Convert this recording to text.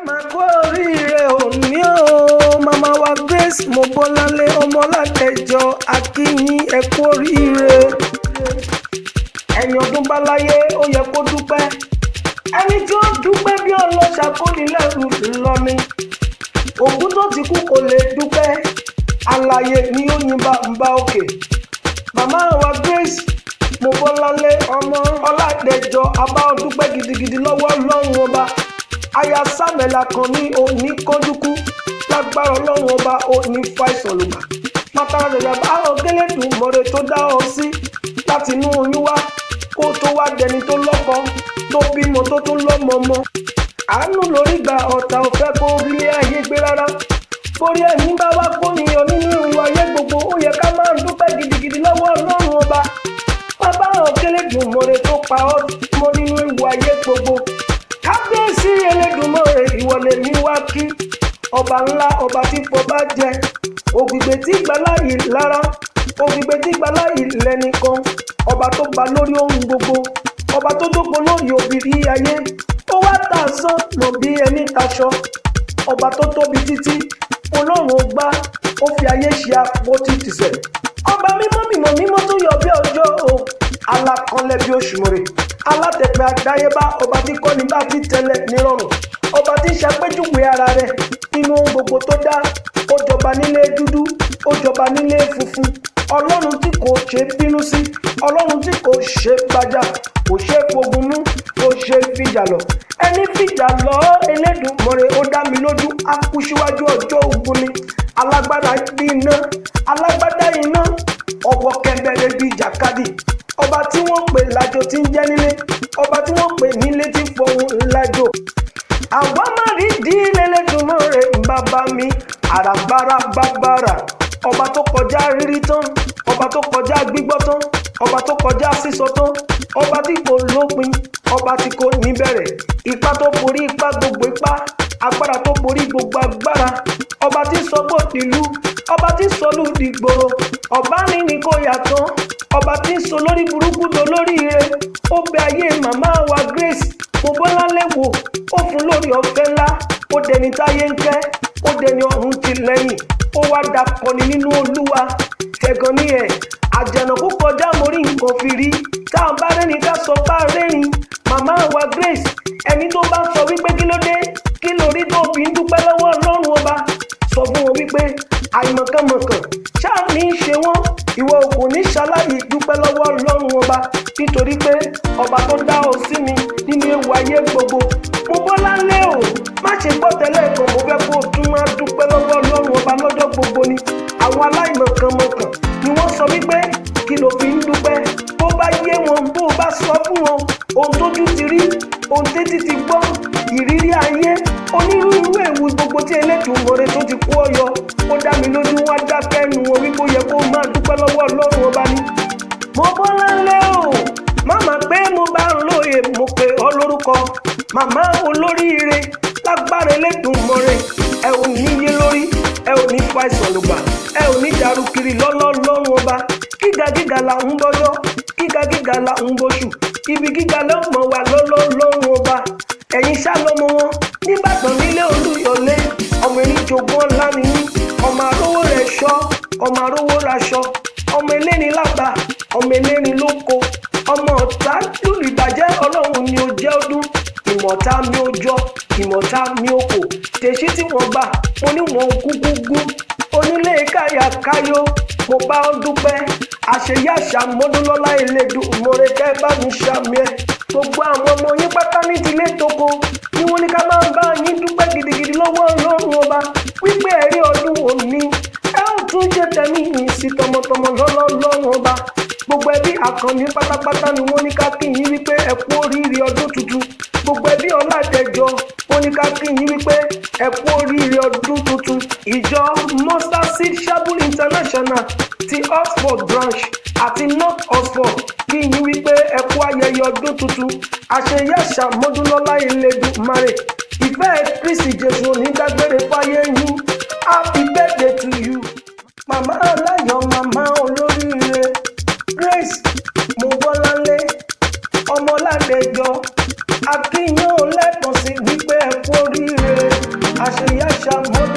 Máa kú oríire òní o, màmá wa Grace Mobọ́láńlé Ọmọládẹjọ, akínyìn, ẹ kú oríire. Ẹni ọdún bá láyé, ó yẹ kó dúpẹ́. Ẹni tí ó dúpẹ́ bí ọlọ́ṣà kò ní lẹ́rù lọ ni. Òkú tó ti kú kò lè dúpẹ́, alààyè ni ó yin bá ń bá òkè. Màmá wa Grace Mobọ́láńlé ọmọ Ọládẹjọ, abá dúpẹ́ gidigidi lọ́wọ́ Ọlọ́run Ọba. Aya Samuel Akànní, òní kọ́dúkú lágbára Ọlọ́run Ọba, òní fàìsàn lùgbà mátara rẹ̀ bá ọgẹ́lẹ́dùn mọ́re tó dá ọ sí láti inú oyún wá, kó tó wá dẹni tó lọ́kọ, tó bímọ, tó tún lọ́mọ mọ́. Àánú lórí gba, ọ̀tá ò fẹ́ kó rílé ayé gbé rárá. Borí ẹni bá wá kóníyàn nínú ìwà ayé gbogbo, ó yẹ ká máa dúpẹ́ gidigidi lọ́wọ́ Ọlọ́run Ọba. Bàbá Ọ̀kẹ́lẹ́dùnmọ́re tó pa ọ́ mọ́ nínú ìwà ayé gbogbo. Kábíyèsí Elédùnmọ́re, ìwọ lèmi wá kí. Ọba ńlá, ọba tí fọba jẹ, ògbìgbè tí gbaláyì lára, ògbìgbè tí gbaláyì lẹ́nìkan, ọba tó ba lórí ohun gbogbo, ọba tó dóko lórí òbírí ayé, ó wá tà sán mọ̀ bí ẹni taṣọ. Ọba tó tóbi títí, Ọlọ́run gbá, ó fi ayé ṣe àpótí tìsẹ̀. Ọba mímọ́ mímọ́ mímọ́ tó yọ bí ọjọ́ o, alákanlẹ̀ bí Òṣùmàrè, alátẹ̀pẹ́ àdáyébá, ọba tí kọ́ni bá ti tẹ̀lẹ̀ nírọ̀rùn, ọba tí ń ṣàpèjúwe ara rẹ̀ nínú ohun gbogbo tó dá. Ó jọba nílé dúdú, ó jọba nílé funfun. Ọlọ́run tí kò ṣe bínú sí, Ọlọ́run tí kò ṣe gbàjà, kò ṣe fogun mú, kò ṣe fìjà lọ. Ẹni fìjà lọ Elédùmarè, ó dá mi lójú, á kú síwájú ọjọ́ ogun ni. Alágbádá bí iná, alágbádá iná, ọwọ́ kẹ̀mbẹ̀rẹ̀ bí jàkadì. Ọba tí wọ́n pè lájò tí ń jẹ́ nílé, ọba tí wọ́n pè nílé tí fọhùn lájò. Àwa má rí dílé Elédùmarè, bàbá mi àràbàrà bàbàrà, ọba tó kọjá rírí tán, ọba tó kọjá gbígbọ́ tán, ọba tó kọjá sísọ tán, ọba tí kò lópin, ọba tí kò níbẹ̀rẹ̀, ipá tó borí ipá gbogbo ipá, agbára tó borí gbogbo agbára, ọba tí sọgbó dìlú, ọba tí sọlú dìgboro, ọba ní ní kò yàtọ̀, ọba tí ń sọ lórí burúkú do lórí ire. Ó bẹ ayé màmá wa Grace Mobọ́láńlé wò, ó fún lórí ọ̀fẹ́ ńlá, ó dẹni táyé ń kẹ́, ó dẹni ọ̀run ti lẹ́yìn, ó wá dakọni nínú Olúwa. Tẹ̀gàn ni ẹ̀ àjànàkú kọjá, mo rí nǹkan fi rí. Tá a bá rẹ́ni ká sọ bá rẹ́rìn. Màmá wa Grace, ẹni tó bá sọ wípé kí ló dé, kí lórí tó fi ń dúpẹ́ lọ́wọ́ Ọlọ́run Ọba, sọ fún wọn wípé àìmọ̀kànmọ̀kàn ṣáà ní í ṣe wọ́n. Ìwọ kò ní ṣaláì dúpẹ́ lọ́wọ́ Ọlọ́run Ọba, nítorí pé ọba tó dá ọ sí mi nínú ewu ayé gbogbo. Mobọ́láńlé o, má ṣe gbọ́ tẹ́lẹ̀ kan, mo fẹ́ kó o tún máa dúpẹ́ lọ́wọ́ Ọlọ́run Ọba lọ́jọ́ gbogbo ni. Àwọn aláìmọ̀kànmọ̀kàn ni wọ́n sọ wípé kí ló fi ń dúpẹ́. Bó bá yé wọn, bó bá sọ fún wọn ohun tójú ti rí, ohun tétí ti gbọ́, ìrírí ayé, onírúurú ewu gbogbo tí Elédùmarè tó ti kó ọyọ, ó dá mi lójú, wá dákẹ́ nu wọn wípé ó yẹ kó máa dúpẹ́ lọ́wọ́ Ọlọ́run Ọba ni. Mobọ́láńlé o, màmá pé mo bá ń lóye, mo pè ọ́ lórúkọ màmá olóríire. Lágbára Elédùmarè, ẹ ò ní yé lórí, ẹ ò ní fa ìsàn lògbà, ẹ ò ní dàrú kiri lọ́lọ́lọ́run Ọba. Gíga gíga là ń bọ́jọ́, gíga gíga là ń bóṣù, ibi gíga ló mọ̀ wá lọ́lọ́lọ́run Ọba. Ẹ̀yin ṣá lọ́mọ wọn nìbàdàn nílé Olúyọ̀lé, ọmọ erin jogún ọ̀la nìyí, ọmọ arówó rẹ̀ ṣọ́, ọmọ arówó raṣọ, ọmọ elérin lábà, ọmọ elérin lóko, ọmọ ọ̀tá lùlù ìbàjẹ́. Ọlọ́run ni ó jẹ́ ọdún ìmọ̀ta mi ò jọ, ìmọ̀ta mi ò kò tèṣí tí wọ́n gbà. Mo ní wọn kúkú gún onílé káyàkáyò. Mo bá ọ dúpẹ́ àṣeyàṣà mọ́dúnlọ́lá Elédùmarè kẹ́ bá mi ṣàmì ẹ̀. Gbogbo àwọn ọmọ yín pátá ní tilé toko ni wọ́n ní ká máa bá yín dúpẹ́ gidigidi lọ́wọ́ Ọlọ́run Ọba wípé ẹ̀rí ọdún òní, ẹ ó tún jẹ́ tẹ̀mí yìí sí tọmọtọmọ lọ́lọ́lọ́run Ọba. Gbogbo ẹbí Àkànní pátápátá ni wọ́n ní ká kí yín wípé ẹ kú oríire ọdún tuntun. Gbogbo ẹbí Ọládẹjọ, wọ́n ní ká kí yín wípé ẹ kú oríire ọdún tuntun. Ìjọ Mustard Seed Chapel International ti Oxford branch àti North Oxford kí yín wípé ẹ kú ayẹyẹ ọdún tuntun. Àṣeyàṣà mọ́dúnlọ́lá Elédùmarè, ìfẹ́ Kristi Jésù onídágbére fáyé yín. Happy birthday to you, màmá aláyọ̀, màmá olóríire Grace Mobọ́láńlé Ọmọládẹjọ. Akínyàn lẹ́ẹ̀kan sí wípé ẹ kú oríire. Àṣeyáṣà mọ́dún.